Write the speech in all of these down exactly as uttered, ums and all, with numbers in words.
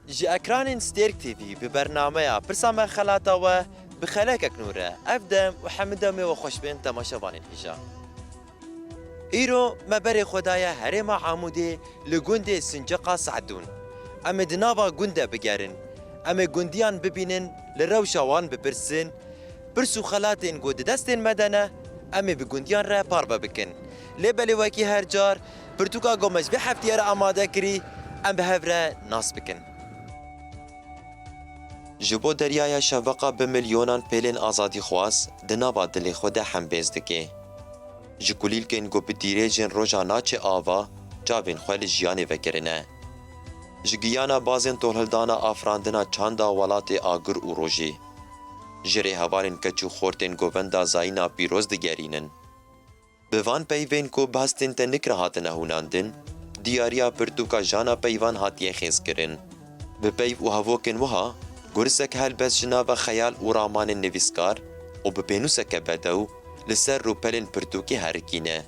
Ji ekranên Stêrk T V bi bernameya Pirsa Me Xelata we bi xelekek nû re. Ev dem û hemû demê we xweş bên temaşevanên hêja. Îro me berê xwe daye herêma Amûdê li gundê Sinceqa Se'dûn. Em ê di nava gund de bigerin. Em ê gundiyan bibînin, li rewşa wan bipirsin. Pirs û xelatên ku di destên me de ne, em ê bi gundiyan re parve bikin. Lê belê wekî her car, pirtûka ku me ji vê heftiyê re amade kirî, em bi hev re nas bikin. Ji bo deryaya şeveqa bi milyonan pêlên azadîxwaz di nava dilê xwe de hembêz dike. Ji kulîlkên ku bi dîrêjên roja naçe ava, çavên xwe li jiyanê vekirine. Ji giyana bazên tolhildana afirandina çanda welatê agir û rojê. Ji rêhevalên keç û xortên govenda Zayîna pîroz digerînin. Bi van peyvên ku bi hestên tenik re hatine hûnandin, diyariya pirtûka Jana Peyvan hatiye xêzkirin. Bi peyv û hevokên wiha, gursek helbest ji nava xeyal û ramanên nivîskar û bi pênûseke bedew li ser rûpelên pirtûkê herikîne.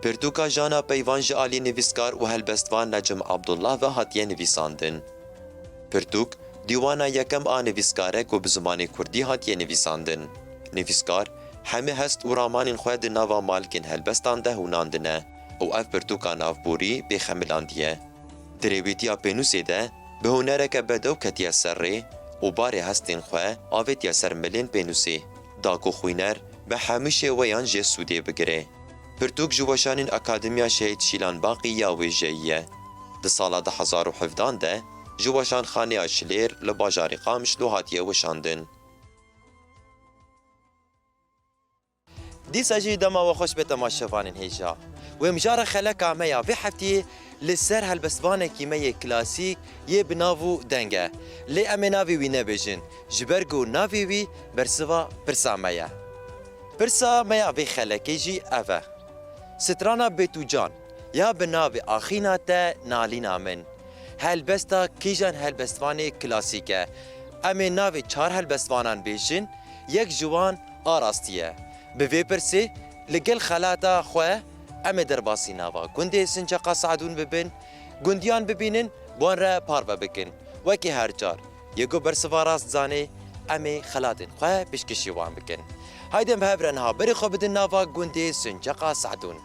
Pirtûka Jana Peyvan ji alî nivîskar û helbestvan Necim Abdullah ve hatiye nivîsandin. Pirtûk, dîwana yekem a nivîskar e ku bi zimanê kurdî hatiye nivîsandin. Nivîskar, hemî hest û ramanên xwe di nava malikên helbestan de hûnandine û ev pirtûka navborî pê xemilandiye. Di rêwîtiya pênûsê de, bi hunereke bedew ketiye ser rê û barê hestên xwe avêtiye ser milên pênûsê, da ku xwîner bi hemû şêweyan jê sûdê bigire. Pirtûk ji weşanên Akademiya Şehîd Şîlan Baqî ya wêjeyî ye. Di sala du hezar û hevdehan de ji Weşanxaneya Şilêr li bajarê Qamişlo hatiye weşandin. Dîsa jî dema we xweş be temaşevanên hêja. Wê mijara xeleka me ya vê heftiyê li ser helbestvanekî me yê klasîk yê bi nav û deng e. Lê em ê navê wî nebêjin, ji ber ku navê wî bersiva pirsa me ye. Pirsa me ya vê xelekê jî ev e. Strana Bêtûcan ya bi navê Axîna Te Nalîna Min. Helbesta kîjan helbestvanê klasîk e? Em ê navê çar helbestvanan bêjin, yek ji wan a rastî ye. Bi vê pirsê li gel xelata xwe em ê derbasî nava gundê Sinceqa Sadûn bibin, gundiyan bibînin, bi wan re parve bikin. Wekî her car, yê ku bersiva rast zanê, em ê xelatên xwe pêşkêşî wan bikin. Haydi em bi hev re niha berê xwe bidin nava gundê Sinceqa Sadûn.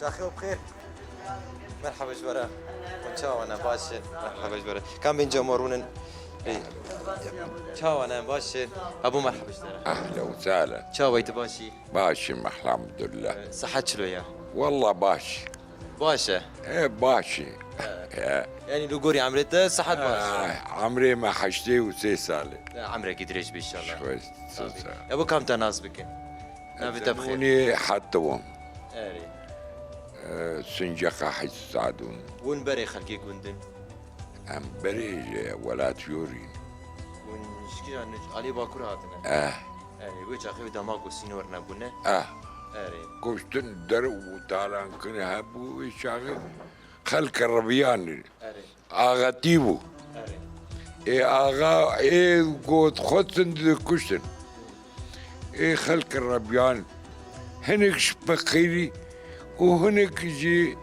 Çaxê û bixêr. Merhaba ji we re. Hûn çawa ne? Baş in. Merhaba ji we re. Kam bên cem we rûnin? Ê. Çawa ne? Baş in. Hebû merhaba ji te re. Ehlen û sehlen. Çawa yî, tu baş î? Baş im, elhamdulillah. Sihet çilo ye? Wallah baş. Baş e? E, baş e. E. E. Yanî li gorî emrê te sihet baş e? E, emrê me heştê û sê sal e. E, emrekî dirêj be înşallah. Xweş, sağ ol. Amîn. Ya bo kam te nas bikin? Navê te bi xêr. Zemûnê Hetiwan. Erê. E, Sinceqa Hec Sadûn. Hûn berê xelkê gund in? Em berê ji welat yorîn. Hûn ji kîjan, alî Bakur hatine? Eh. Erê, wê çaxê wê dema ku sînor nebûne. Eh. Erê. Kuştin der û talankirin hebû wê çaxê xelk riviyan. Erê. Axetî bû. Erê. Ê axa ê got xwestin dikuştin. Ê xelk rebiyan, hinek ji feqîrî û hinek jî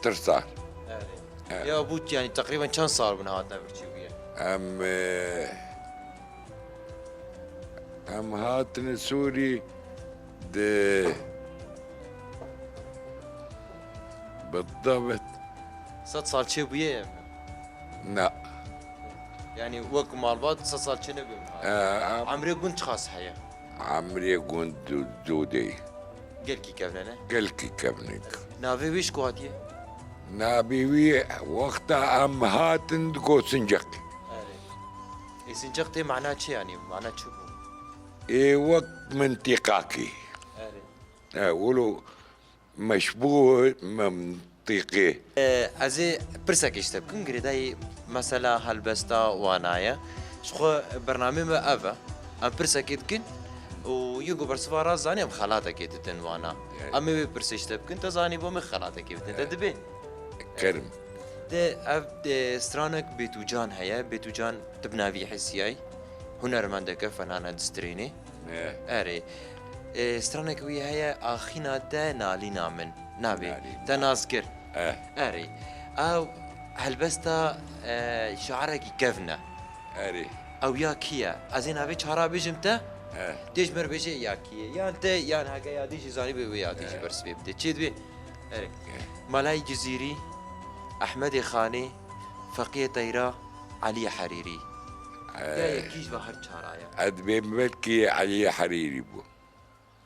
tirsan. Erê. Evet. Ya bû, yanî teqrîben çend sal bûne hatine vir çêbûye? Em, e, em hatine Sûrî di, Bidabet. Sed sal çêbûye ye? Na. Yanî wek malbat sed sal çênebûye. Ee, Emrê gund çiqas heye? Emrê gund du-, dûdê. Gelkî kevne ne? Gelkî kevne. Navê wî ji ku hatiye? Navê wî wexta em hatin digot Sinceq. Erê. Ê Sinceq tê mana çi yanî? Mana çi bû? Ê wek mintîqakî. Erê. E, wilo meşbûh mintîqê. E, ez ê pirsekê ji te bikim, girêdayî mesela helbesta wana ye. Ji xwe bernameyê me ev e. Em pirsekê dikin û yê ku bersiva rast zanî em xelatekê didin wana. Evet. Em ê wê pirsê ji te bikin, te zanî bo me xelatekê bidin. Te Evet. dibê? Kerim. De ev, de stranek Bêtûcan heye. Bêtûcan tu bi navî hesiyayî. Hunermendeke fenane distrênê. Evet. Erê. E, stranek wî heye, axîna te nalîna min. Nabê. Nalîna. Te nas kir. Eh. Erê. Ew helbesta, e, şiarekî kevn e. Erê. Ew ya kî ye? Ez ê navê çara bêjim te. Eh. Tê ji mir bêjê ya kî ye? Yan te, yan heke ya dî jî zanî bê wê ya dî jî Eh. bersivê bidê. Çê dibê? Erê. Eh. Malayê Cizîrî, Ehmedê Xanê, Feqiyê Teyra, Eliyê Herîrî. Eh. Ya yekî ji va her çara ye? Ez dibêm belkî Eliyê Herîrî bû.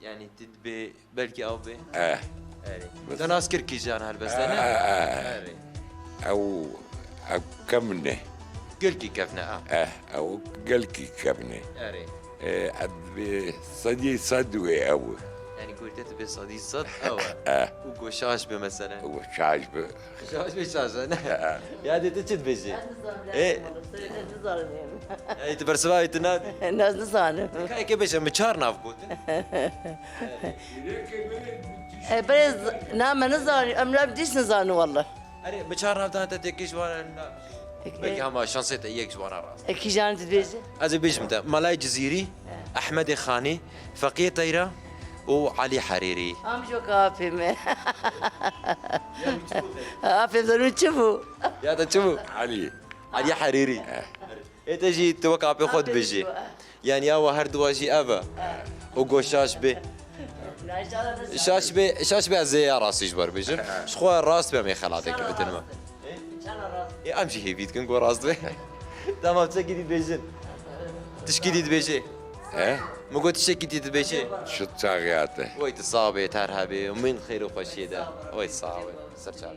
Yanî tu dibê belkî ew bê? Eh. Erê. Bes. Te nas kir kîjan helbeste ne? Eh, eh, eh. Erê. Ew, ew kevn e. Gelkî kevn e, a. Eh, ew gelkî kevn e. Erê. Eh, ez bi sedî sed wê ew. Yanî ku te dibê sedî sed ew e. Eh. Û ku şaş be mesela. Û şaş be. Şaş be şaş e, ne? Eh. Ya dê tu çi dibêjî? Ez nizanim, Ê? Nizanim. Ey, tu bersiva wî tu nadî? Ez nizanim. Ka eke bêje, min çar nav gotin. E, birêz, na me nizanî, em ne dîs nizanî walla. Erê, min çar nav dan te têkê ji wan na. Peki. Belkî hema şansê te yek ji wana rast. E, kîjan dibêje? Ez ê bêjim te, Malayê Cizîrî, Ehmedê Xanî, Feqiyê Teyra û Elî Herîrî. Am jok apê me. Apê zanû çi bû? Ya te çi bû? Elî. Elî Herîrî. Eh. Ê te jî tu wek apê xwe Apê dibêjî. Xwe. Yanî ya we her duwa jî ev e. Û go şaş bê. Şaş bê, şaş bê ez ê ya rastî ji ber bêjim. Ji xwe rast be em ê xelatekî bidin me. Ê em jî hêvî dikin go rast be. Tamam, tiştekî dî dibêjin. Tişkî dî dibêjê. He? Min got tiştekî dî dibêjê. Şu çaxiyate. Wey tu sax bê, ter hebê. Min xêr û xweşiyê de. Wey sax bê. Ser çavan.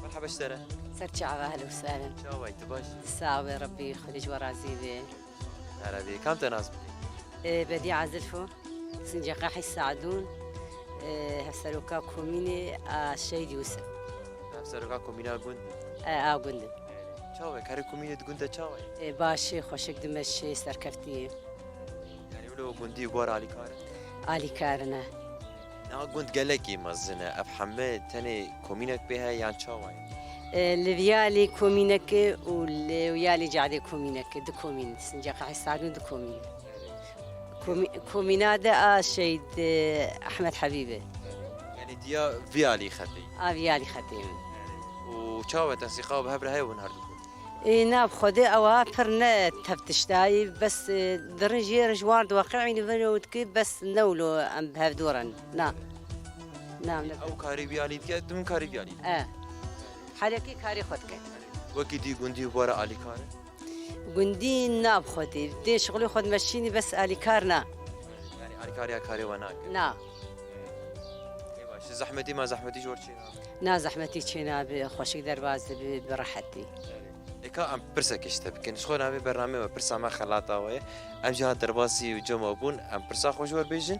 Merhaba ji te re. Ser çava, ehlen û sehlen. Çawa yî, tu baş î? Sax be, Rebbî xwedê ji we razî be. Erê, kam te nas bike? E, Bedîa Zilfo, Sinceqa Hî Sadûn, e, hevseroka komînê a Şehîd Yûsif. Hevseroka komîna gund? E, a gund. Çawa ye? Karê komînê di gund de çawa ye? E, baş e, xweşik dimeşe, serkeftî ye. Yanî wilo gundî û bar alîkar e? Alîkar in e. Niha gund gelekî mezin e. Ev heme tenê komînek pê heye yan çawa ye? E, li Viyalî komînek e û li Viyalî Cadê komînek e. Du komîn, Sinceqa Hî Sadûn du komîn. Komî-, komîna de a Şehîd, e, Ehmed Habîb e. Yanî diya Viyalî xetê. A Viyalî xetê. Û çawa tensîqa bi hev re heye hûn herdu? Ê, na bi Xwedê ew ha pir ne tev tiştayî, bes, e, dirin jê re ji wan diweqî, eynî vin û dikî, bes ne wilo em bi hev dûr in. Na. Na, ne. Ew karê Viyalî dike, tu min karê Viyalî dike. E. Herekî karê xwe dike. Wekî dî gundî û bara alîkar e? Gundî na bi Xwedê. Dê şixulê xwe dimeşînî, bes alîkar na. Yanî alîkariya karê we nake? Na. Ê baş, zehmetî ma zehmetî ji we re çê nabe? Na, zehmetî çê nabe, xweşik derbas dibe, bi rehetî. Ê ka em pirsekê ji te bikin. Ji xwe navê bernameyê me pirsa me xelata we ye. Em jî hat derbasî û cem we bûn, em pirsa xwe ji we re bêjin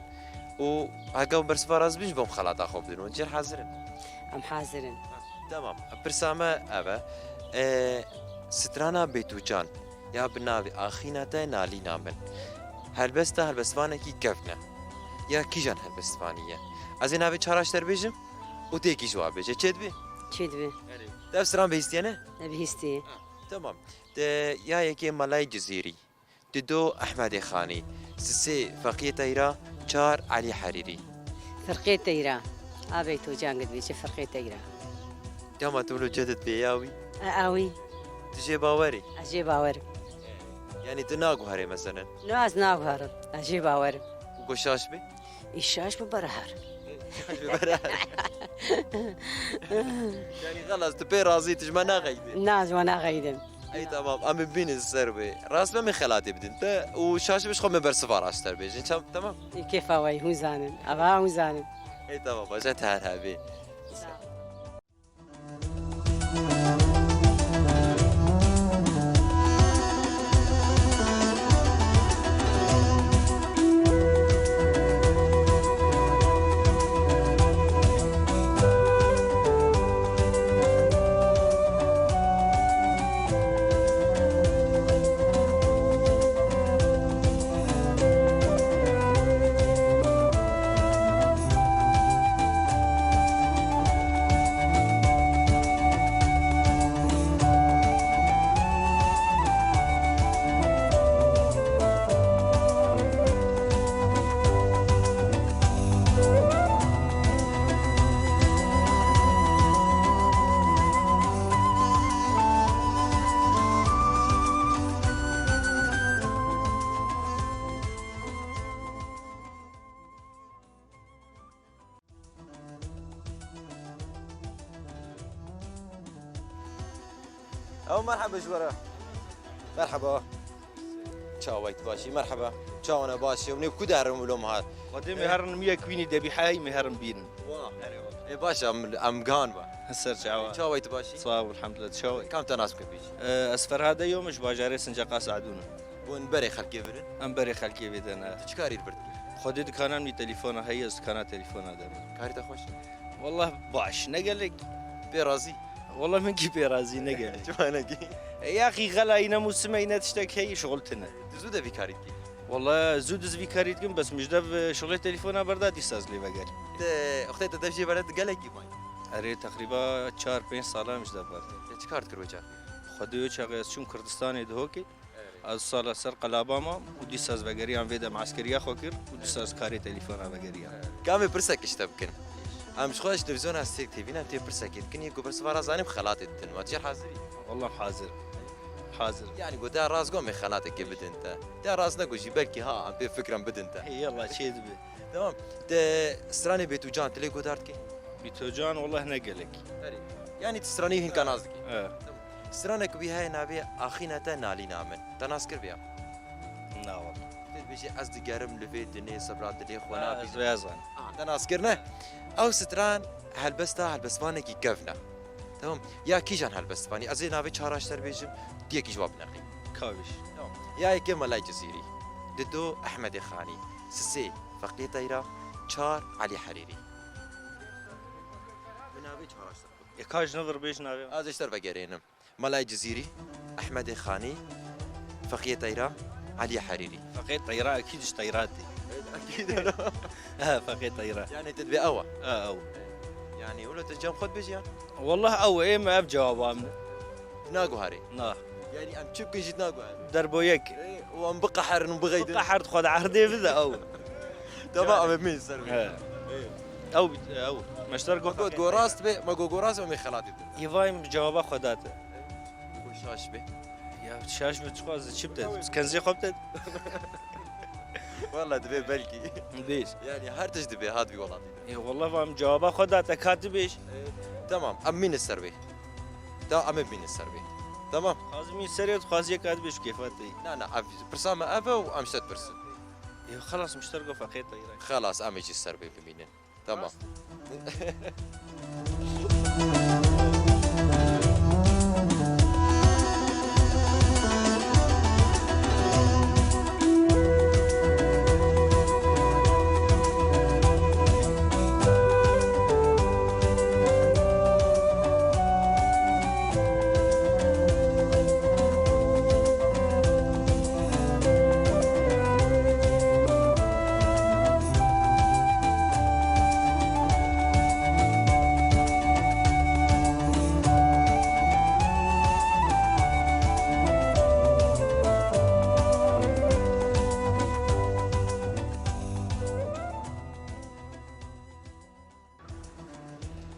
û heke bersiva rast bin ji bo em xelata xwe bidin. Hûn jê re hazir in? Em hazir in. Tamam. Pirsa me ev e. E, strana Bêtûcan ya bi navê Axîna te nalîna min. Helbesta helbestvanekî kevn e. Ya kîjan helbestvanî ye? Ez ê navê çar aşter bêjim û tê kî ji wan bêje. Çê dibê? Çê dibê? Erê. Te ev stran bihîstiye ne? Ne bihîstiye. Ha, tamam. Te ya yekê Melayê Cizîrî. Dido Ehmedê Xanî, sisê Feqiyê Teyra, çar Elî Herîrî. Firqê Teyra. Abey to can gid bê çi Firqê Teyra. Dema tu wilo cedid bê ya wî? E, a wî. Tu jê bawerî? Ez jê bawerim. Yanî tu naguherê meselen? No, ez naguherim. Ez jê bawerim. Û ku şaş bê? Î şaş bi berher. Şaş bi berher. Yanî xelas tu pê razî, tu ji me naxeydî. Na, ji me naxeydim. Ey tamam, em ê bînin ser wê. Rast be, em ê xelatê bidin te û şaş be, ji xwe me bersiva raşter bêjin. Çam, tamam? Ê kêfa we, hûn zanin. Ava hûn zanin. Ey tamam, baş e, te her hebê. Ew merheba ji we re. Merheba. Çawa yî, tu baş î? Merheba. Çawa ne, baş î? Ew nê bi ku de herin wilo mihar? Xwedê me herin mi yek wînî debî heyî me herin bînin. Wa. Erê wa. Ê baş e, em, em gihan be. Ser çawa. Çawa yî, tu baş î? Sağ ol, elhamdülillah. Çawa yî? Kam te nas bikin pêşî? Ee, ez Ferhade yom, ji bajarê Sincaqa Sadûn im. Hûn berê xelkê birin? Em berê xelkê bidin, e. Tu çi karî li vir dikî? Xwedê dikana min telefona heye, ez dikana telefona de. Karê te xweş e? Wallah baş, ne gelek. Pê razî? Wallah min kî pê razî, ne gelek. Çima ne kî? E, yaxî xelayî ne mûsimeyî ne tiştek heyî, şixul tine. Tu zû de vî karî dikî? Wallah zû diz vî karî dikim, bes min ji dev, e, şixulê telefona berda, dîsa ez lê vegerî. Te, wextê te dev jê berde tu gelekî may? Erê, teqrîba çar pênc sala min ji dev berda. Te çi kar dikir wê çaxê? Xwedê wê çaxê ez çûm Kurdistanê Dihokê. Ez sala ser qelaba mam û dîsa ez vegeriyam vê dem eskeriya xwe kir û dîsa ez karê telefona vegeriyam. Ka em ê pirsek ji te bikin. Em ji xwe ji televîzyona Stêrk T V ne, em tê pirsekê dikin, yê ku bersiva re zanîm xelatê ditin. Ma tu jê hazir î? Wallah hazir. Hazir. Yanî ku te rast got em ê xelatekê bidin te. Te rast negot jî belkî ha em pê fikran bidin te. Hey, yallah, çê dibe. Tamam. Te stranê Bêtûcan tu lê guhdar dikî? Bêtûcan, wallah ne gelek. Erê. Yanî tu stranê hinka nas dikî? He. Tamam. Stranek wî heye navê Axîna te nalîna min. Te nas kir vêya? Na wallah. Te dibêjî ez digerim li vê dinê sebra dilê xwe nabînim. Ez vêya zanim. Aha, te nas kir ne? Ew stran helbesta helbestvanekî kevn e. Tamam. Ya kîjan helbestvanî? Ez ê navê çar aşter bêjim, tu yekî ji wan bineqî. Ka bêj. Tamam. Ya yekê Melay Cizîrî. Dido Ehmedê Xanî. Sisê Feqiyê Teyra. Çar Elî Herîrî. Bi navê çar aşter. Ê ka ji nivir bêj navê. Ez ji te re vegerênim. Melayê Cizîrî, Ehmedê Xanî, Feqiyê Teyra, Eliyê Herîrî. Feqiyê Teyra ekîd ji Teyra tê. Ekîd. He, Feqiyê Teyra. Yanî tu dibê ew e? He, ew. Yanî wilo tu cem xwe dibêjî ya? Wallah ew e, ê me ev cewaba min e. Naguherê? Na. Yanî em çi bikin jî naguherin? Derboyek. Ê, û em biqeherin û bixeydin. Biqehert xwe di erdê bide ew. Tamam, em ê bimînin ser wê. He. Ê. Ew bî, ew. Me ji te re got. Got, got rast be, me got, got rast be, em ê xelatê bidin. Yê vayê min cewaba xwe date. Ku şaş be. Ya şaş be, çi xwe, ez çi bide? Kenzê xwe bide? Walla dibe belkî. Bêj. Yanî her tişt dibe, hat vî welatî de. Ê, walla va min cewaba xwe date, ka tu bêj. Ê, tamam, em mînin ser wê. Ta em ê bimînin ser wê. Tamam. Xwazim mîn serê, tu xwaziyê ka tu bêj, kêfa te yî. Na, na, ev pirsa me ev e û em ji te dipirsin. Ê, xelas, min ji te re got Feqiyê Teyra. Xelas, em ê jî ser wê bimînin. Tamam.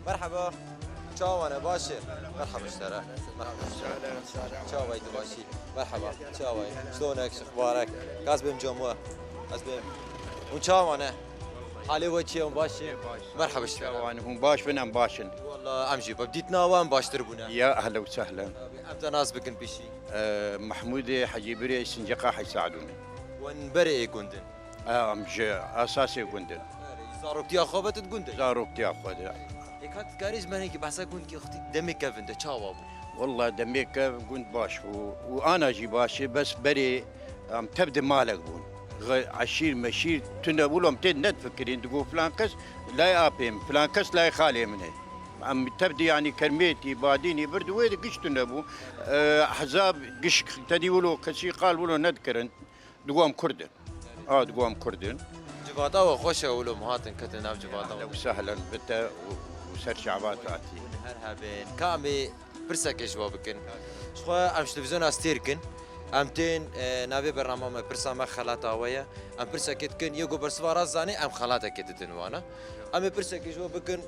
Merhaba. Çawa ne, baş e? Merhaba ji te re. Merhaba ji te re. Çawa yî, tu baş î? Merhaba. Çawa yî? Şlonek, şixbarek. Gaz bêm cam we. Ez bêm. Hûn çawa ne? Halê we çi ye? Hûn baş e? Merhaba ji te re. Çawa ne? Hûn baş bin, em baş in. Walla em jî bi dîtina we em baştir bûne. Ya ehlen we sehlen. Em te nas bikin pişî. Ee, Mehmûdê Hecî Birê Sinceqa Hecî Sadûnê. Wen berê ê gund in? Em ji esasê gund in. Erê, zaroktiya xwe ve tu di gund de? Zaroktiya xwe de. Ê ka tu karî ji me hinekî behsa gundkî xwe tî demê kevin de çawa bû? Walla demê kev gund baş bû û ana jî baş e, bes berê em tev di malek bûn. Xwe eşîr meşîr tune bû, em tê nedifikirîn, digo filan kes lay apê min, filan kes lay xalê min e. Em tev di, yanî kermêtî, badînî, bird û wê di giş tune bû. E, hezab giş tedî wilo kesî qal wilo nedikirin. Digo em Kurd in. A, digo em Kurd in. Civata we xweş e, wilo em hatin ketin nav civata we. Ehlen we sehlen bi te û, û ser şebat hatî. Hûn her hebin. Ka em ê pirsekê ji we bikin. Ji xwe em ji televîzyona Stêrk in. Em tên, e, navê bernama me, pirsa me xelata we ye. Em pirsekê dikin, yê ku bersiva rast zanê, em xelatekê didin wana. Em ê pirsekê ji we bikin.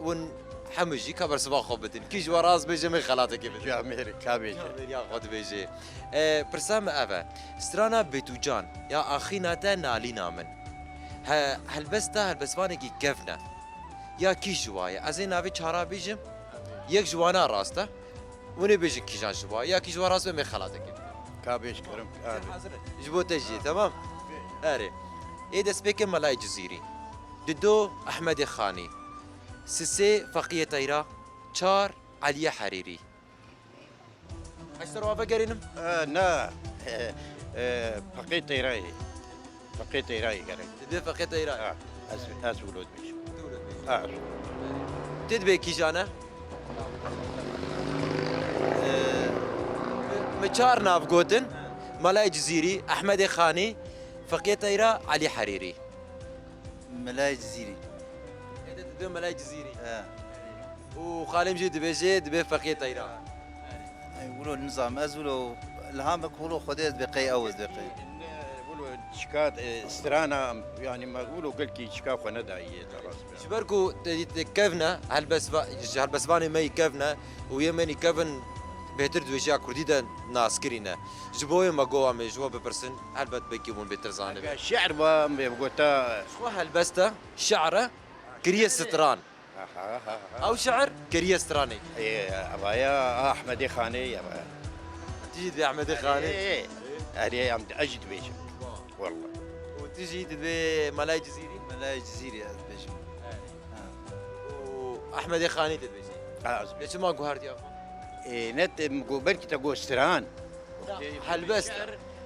Hûn hemû jî ka bersiva xwe bidin. Kî ji we rast bêje, em ê xelatekê bidin. Camêrî, ka bêje. Camêriya xwe dibêje. E, pirsa me ev e. Strana Bêtûcan ya axîna te nalîna min. He, helbesta helbestvanekî kevn e. Ya kî ji wa ye? Ez ê navê çara bêjim. Yek ji wana rast e. Hûn ê bêjin kîjan ji wa. Ya kî ji wa rast be, em ê xelatekê bidin. Ka bêj kirim. Hazir in. Ji bo te jî, temam? Erê. Ê destpêkê Melayê Cizîrî. Dido Ehmedê Xanî. Sisê Feqiyê Teyra, çar Eliyê Herîrî. Ez te re ava gerînim? E, na. E, e, Feqê Teyrayê. Feqê Teyrayê gerek. Dibê Feqê Teyrayê. Ha, ez, ez wilo dibêjim. Tu wilo dibêjî. Ha. Tu dibê kîjan e? E, mi çar nav gotin. Melayê Cizîrî, Ehmedê Xanî, Feqiyê Teyra, Elî Herîrî. Melayê Cizîrî. Êdî tu dibê Melayê Cizîrî. He. Û xalê min jî dibêje, dibê Feqiyê Teyra. Ey, wilo nizam, ez wilo ilham bik, wilo Xwedê ez dibê qey ew ez dibê qey. Ne, wilo çikat, e, strana, yanî me wilo gelkî çika xwe nedayî, te rast be. Ji ber ku te dît kevne, helbesva-, ji helbesvanê me yî kevne û yê me nî kevin bêhtir di wêjiya kurdî de naskirî ne. Ji bo wê me got, em ê ji we bipirsin, helbet belkî hûn bêtir zanibin. Eger şi'r ba, em ê bigota. Ji xwe helbest e, şi'r e, kiriye stran. Aha, aha, aha. Ew şi'r kiriye stranê. Ê, eva ya Ahmedê Xanê ya. Tu jî dibê Ahmedê Xanê? Ê, ê. Erê, em, ez jî dibêjim. Wah. Wallah. Û tu jî dibê Melayê Cizîrî? Melayê Cizîrî ez dibêjim. Erê. Ha. Û Ahmedê Xanê tu dibêjî? Ha, ez dibêjim. Lê çima guhertiya xwe? Ê, ne te, em got belkî te got stran. Ya, helbest e.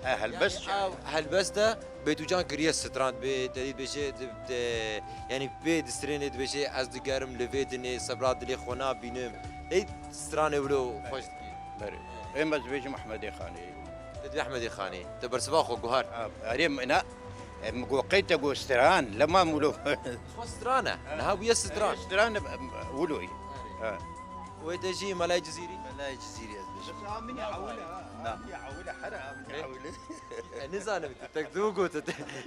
He, helbest. Yanî, ev helbest e, Bêtûcan kiriye stran, bê te dî dibêje, di, di, yanî, bê di strênê dibêje, ez digerim li vê dinê, sebra dilê xwe nabînim. Ê stranê wilo xweş dikî. Berê. Êm ez dibêjim Ehmedê Xanê. Tu dibê Ehmedê Xanê. Te bersiva xwe guhar. Ha, erê, na, em got qey te got stran, lema wilo. Xwe stran e. Niha bûye stran. Stran, em, wilo. Ha. Wê te jî Melayê Cizîrî? Melayê Cizîrî ez bêjim. Bes a min ya ewil e, ha. Na. A min ya ewil e, here a min ya ewil e. E, nizanim, tu tek du gotin.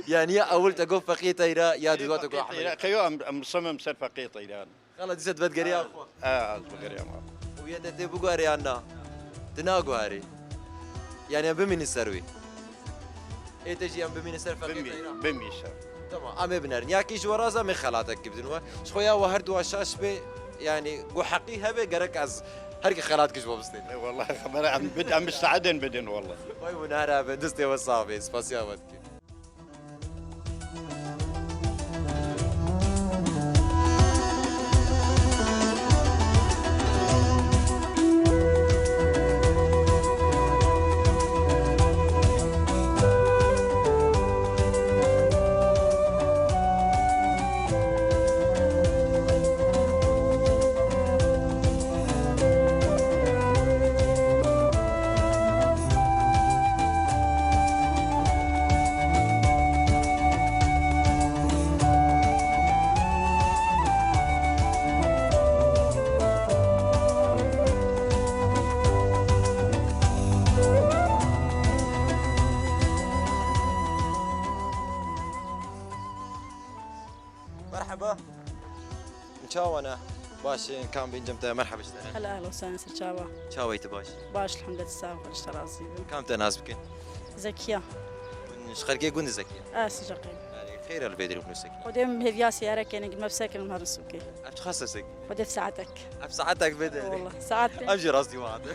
Yani ya ewil te got Feqiyê Teyra, ya dû te got Ahmed. Qeyo em, em misemim ser Feqiyê Teyra. Xela dîse tu vedgeriya xwe. E, ez vegeriyam xwe. Û yê te tê biguherê yan na? Tu naguherî. Yani em bimînin ser wî. Ê te jî em bimînin ser Feqiyê Teyra. Bimî, bimî ser. Tamam, em ê binerin. Ya kî ji we razî, em ê xelatekî bidin we. Ji xwe ya we her duwa şaş bê, yani, ku heqî hebe, gerek ez her kî xelatekî ji we bistênim. E, wallahî, xebera em bid-, em misteedin bidin, wallahî. Vay, hûn her hebin, destê we sax bê, spasiya we dikim. Merhaba. Çawa ne? Baş in, kam bîn cem te, merhaba ji te re. Hela, hela, sen ser çava. Çawa yî, tu baş? Baş, elhamdülillah, sağ ol, işte razı bin. Kam te nas bikin? Zekiya. Ji xelkê gundê Zekiya? Ez Siceqîm. Erê, xeyr e li vê derê hûn Zekiya. Xwedê min hêviya siyare kene, gidme bi sekin herin sûkê. Ev çiqas e Zekiya? Xwedê bi saetek. Ev saetek vê derê? Wala, saet. Ev jî rastî wate.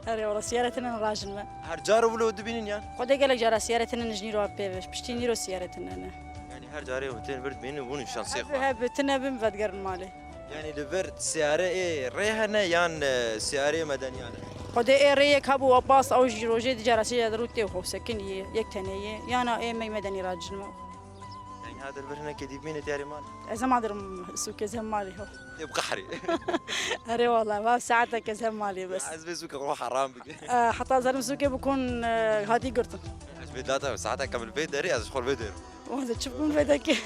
Erê, wala, siyare tinin rajin me. Her car wilo dibînin yan? Xwedê gelek cara siyare tinin ji nîro pê ve, piştî nîro siyare tinin ne. Yani her carê hûn tên vir dibînin, hûn şansê xwe. Hebe, hebe, tine bim vedigerin malê. Yani li vir siyare ê rê hene yan, e, siyarê medeniyan e? Xwedê ê rê yek hebû, Abbas, ew jî rojê di cara sê de rû tê xwe sekinî, yek tenê yê. Yana ê mey medenî rajin me. Yani ha der vir hinekê dî bimîne diyarê mal? Ez hema dirim sûkê, ez hem malê ho. Tê bi qehrê. Erê wala, va saetek ez hem malê bes. Ez vê sûkê xwe heram bike. E, heta ez herim sûkê bikun, e, hatî girtin. Ez vê data saetek em li vê derê, ez ji xwe li vê derê. Wan ze çi bûn vê dekê.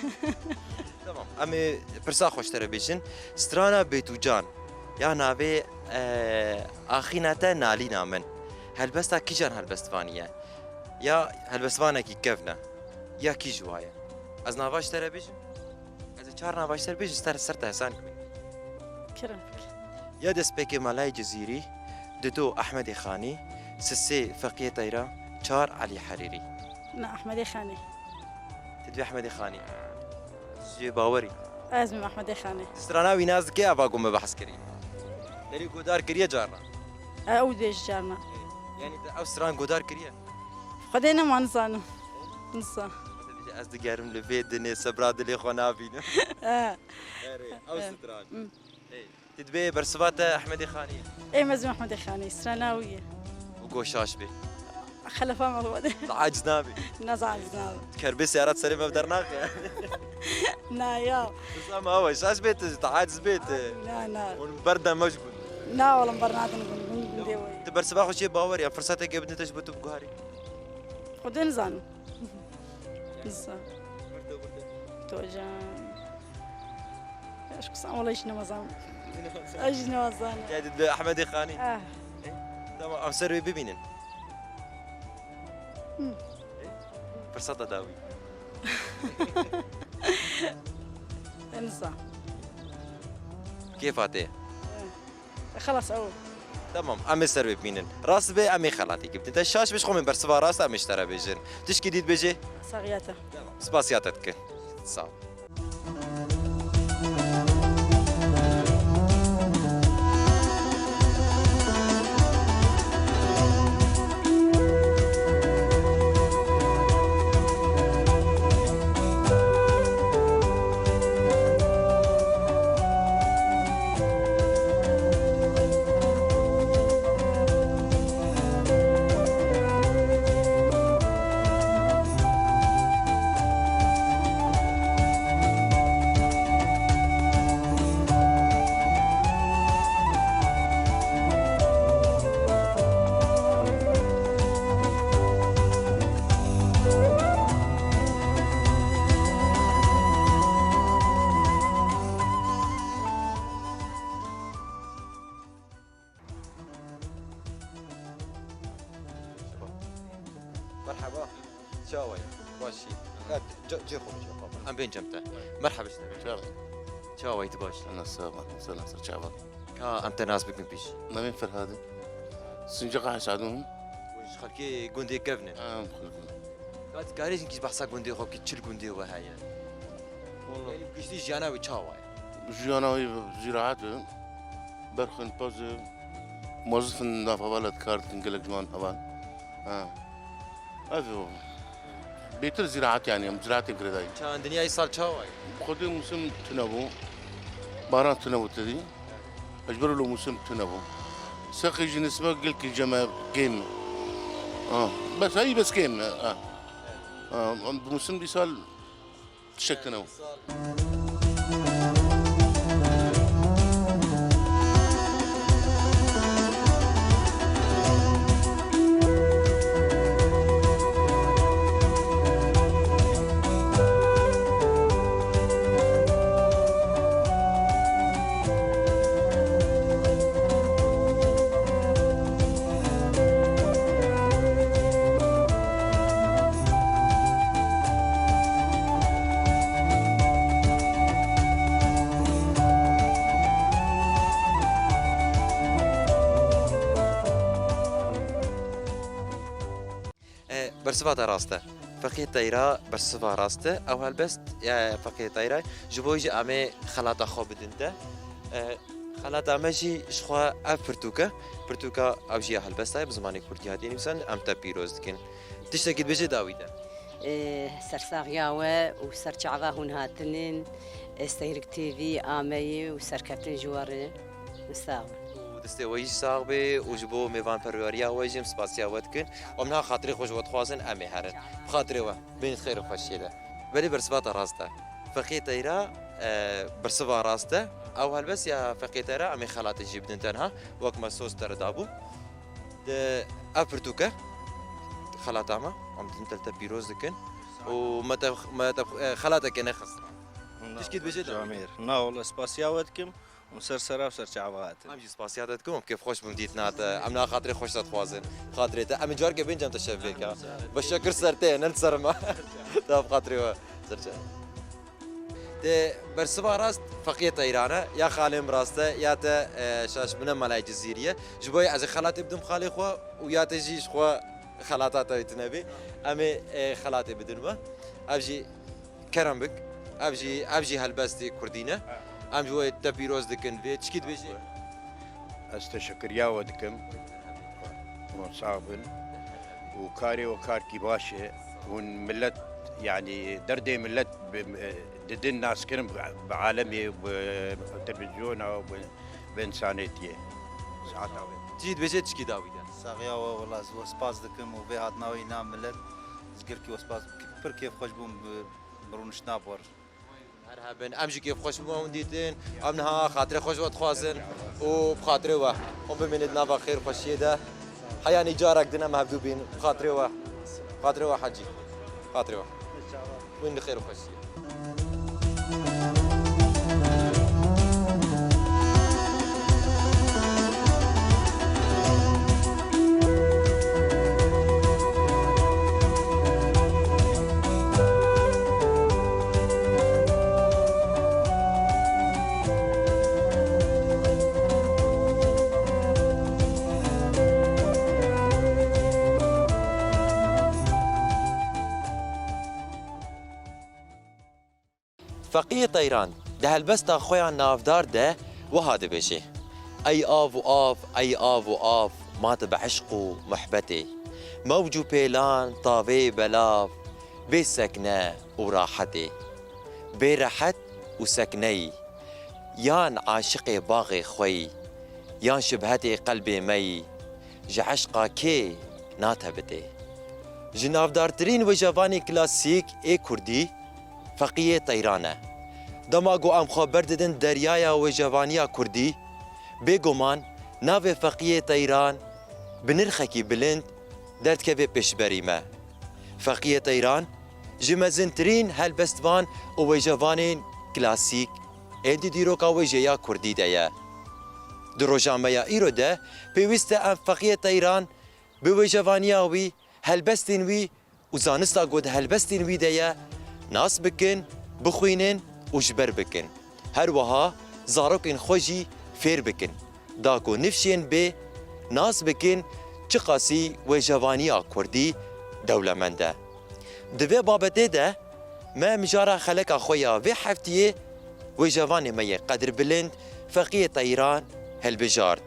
Tamam, em ê pirsa xwe ji te re bêjin. Strana Bêtûcan ya navê, e, Axîna te nalîna min. Helbesta kîjan helbestvanî ye? Ya helbestvanekî kevn e, ya kî ji wa ye? Ez nava ji te re bêjim? Ez ê çar nava ji te re bêjim, ji te re ser te hesan kim? Kerem bike. Ya destpêkê Melayê Cizîrî, dido Ehmedê Xanî, sisê Feqiyê Teyra, çar Elî Herîrî. Na, Ehmedê Xanî. Tu dibê Ehmedê Xanî. Ji bawerî. Ez bim Ehmedê Xanî. Di strana wî nas dike, eva ku me behs kirî. Derî godar kiriye carna. E, ew dibêje carna. Yani te ew stran godar kiriye? Xwedê nema nizanim. Nisa. Ez digerim li vê dinê sebra dilê xwe nabînim. E. Erê, ew stran. Hmm. Ê, tu dibê bersiva te Ehmedê Xanî ye? Ê, mezin Ehmedê Xanî, strana wî ye. Û go şaş bê. Xelefa me xwedê. Tu aciz nabî. Ne, aciz nabî. Kerbê seyara serê me dernaxe. Na ya. Bizam awe şaş bê tu, tu aciz bê tu. Na, na. Hûn berdem me ji gund. Na, oğlum, bernadin gund, gund, gundê wê. Tu bersiva xwe çê bawer ya, firseteke bidin te ji bo tu biguharî. Xwedê nizanim. Nisa. Gurte, gurte. Tocan. Aşk sen ola hiç namazan. Aş namazan. Ya de Ahmedê Xanî. Ah. Tamam, em ser wê bibînin. Hı. Firseta dawî. Nisa. Kêfa te. Xelas ew. Tamam, em ê ser wê bimînin. Rast be, em ê xelatî gibtin. Te şaş be, ji xwe min bersiva rast em ê ji te re bêjin. Tişkî dît bêjê? Saxiyete. Tamam, spasiya te dikin. Sağ ol. Merhaba. Çawa ye? Baş î. Ka ce-, cê xwe bicî, baba. Em bên cem te. Merhaba işte. Çawa? Çawa ye, tu baş î? Ana sağ ol. Sen nasıl çawa? Ka em te nas bikin pîş. Navê min Ferhad e. Sincaqa Hesad im. Ji xelkê gundê kevn e. Em xelkê. Ka dikarî jî kî behsa gundê xwe bikî, çil gundê we heye? Wala. Yanî giştî jiyana wî çawa ye? Jiyana wî zîraet e. Berxin pez e. Mozifin nav hevala dikar dikin gelek ciwan heval. Ha. Ev o. Bêtir zîraet yani, em zîraetên girêdayî. Çandiniya îsal çawa ye? Xwedê musim tune bû. Baran tune bû tedî. Ji ber lo musim tune bû. Seqî jî nisbe gelkî ceme kêm. Ha. Bes, hayî bes kêm. Ha. Ha. Musim dîsal Tiştek tune bû. Bersiva te rast e. Feqiyê Teyra bersiva rast e. Ew helbest ya Feqiyê Teyra. Ji bo wî jî em ê xelata xwe bidin te. E, xelata me jî ji xwe ev pirtûk e. Pirtûka ew jî ya helbesta ye, bi zimanê kurdî hatiye nivîsandin, em te pîroz dikin. Tiştekî dibêjê dawî de. Ê, sersaxiya we û serçava hûn hatinin, ê, Seyrik T V ameyî û serkeftin ji we re. Sax be. Û destê we jî sax be û ji bo mêvanperweriya we jî em spasiya we dikin. Em niha xatirê xwe ji we dixwazin, em ê herin. Bi xatirê we, bênî xêr û xweşiyê de. Belê bersiva te rast e. Feqiyê Teyra, e, bersiva rast e. Ew helbest ya Feqiyê Teyra em ê xelatê jî bidin te niha. Wek me soz te re dabû. De ev pirtûk e. Xelata me. Em din te pîroz dikin. Û me te, me te, e, xelateke nexist. Tişkî dibêjê de. Camêr. Na wele spasiya we dikim. Hûn ser sera û ser çava hatin. Em jî spasiya te dikin, em kêfxweş bûn dîtina te. Em niha xatirê xweş te dixwazin. Xatirê te. Em ê careke bên cem te şevbêrka. Beşekir ser te ye, ne li ser me. Te bi xatirê we. Ser çava. Te bersiva rast Feqiyê Teyran e. Ya xalê min rast e, ya te, e, şaş bine Melayê Cizîrî ye. Ji bo yê ez ê xelatê bidim xalê xwe û ya te jî ji xwe xelata te wê tune bê. Em ê, e, xelatê bidin we. Ev jî Kerem bik. Ev jî, ev jî helbestê kurdî ne. Em ji we te pîroz dikin. Vê çikî dibêjî? Ez teşekiriya we dikim. Hûn sax bin. Û karê we karkî baş e. Hûn millet, yanî derdê millet bi, didin naskirin bi, bi alemê, bi televîzyona, bi, bi însanêtiyê. Saeta we. Çi dibêje, çikî dawî de? Saxiya we, wela ez we spas dikim û vê hatina we îna millet. Ez gelkî we spas dikim. Pir kêfxweş bûm bi, bi rûniştina bi we re. Her hebin. Em jî kêfxweş bûn hûn dîtin. Em niha xatirê xwe ji we dixwazin û bi xatirê we. Hûn bimînin di nava xêr û xweşiyê de. Heyanî carek din em hevdû bîn. Bi xatirê we. Bi xatirê we Hecî. Bi xatirê we. Bimînin di xêr û xweşiyê. Feqiyê Teyran di helbesta xwe ya navdar de wiha dibêje: Ey av û av, ey av û av, ma tu bi eşq û muhbetê, mewc û pêlan, tavê belav, bê sekne û rahetê, bê rehet û sekneyî, yan aşiqê baxê xwe yî, yan şibhetê qelbê me yî, ji eşqa kê nate bitê. Ji navdartirîn wêjevanê klasîk ê kurdî, Feqiyê Teyran e. Dema ku em xwe berdidin deryaya wêjevaniya kurdî, bêguman navê Feqiyê Teyran bi nirxekî bilind derdikeve pêşberî me. Feqiyê Teyran ji mezintirîn helbestvan û wêjevanên klasîk ên di dîroka wêjeya kurdî de ye. Di roja me ya îro de pêwîst e em Feqiyê Teyran bi wêjevaniya wî, helbestên wî û zanista ku di helbestên wî de ye, nas bikin, bixwînin û ji ber bikin. Her wiha zarokên xwe jî fêr bikin, da ku nifşên bê nas bikin çiqasî wêjevaniya kurdî dewlemend e. Di vê babetê de me mijara xeleka xwe ya vê heftiyê wêjevanê me yê qedirbilind Feqiyê Teyran hilbijart.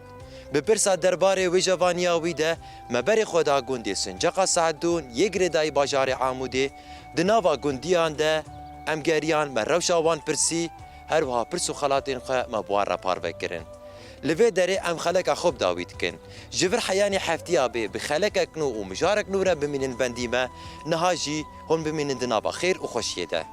Bi pirsa derbarê wêjevaniya wî de me berê xwe da gundê Sincaqa Seedûn yê girêdayî bajarê Amûdê. Di nava gundiyan de em geriyan, me rewşa wan pirsî, her wiha pirs û xelatên xwe me bi wan re parve kirin. Li vê derê em xeleka xwe bi dawî dikin. Ji vir heyanî heftiya bê bi xelekek nû û mijarek nû re bimînin bendî me, niha jî hûn bimînin di nava xêr û xweşiyê de.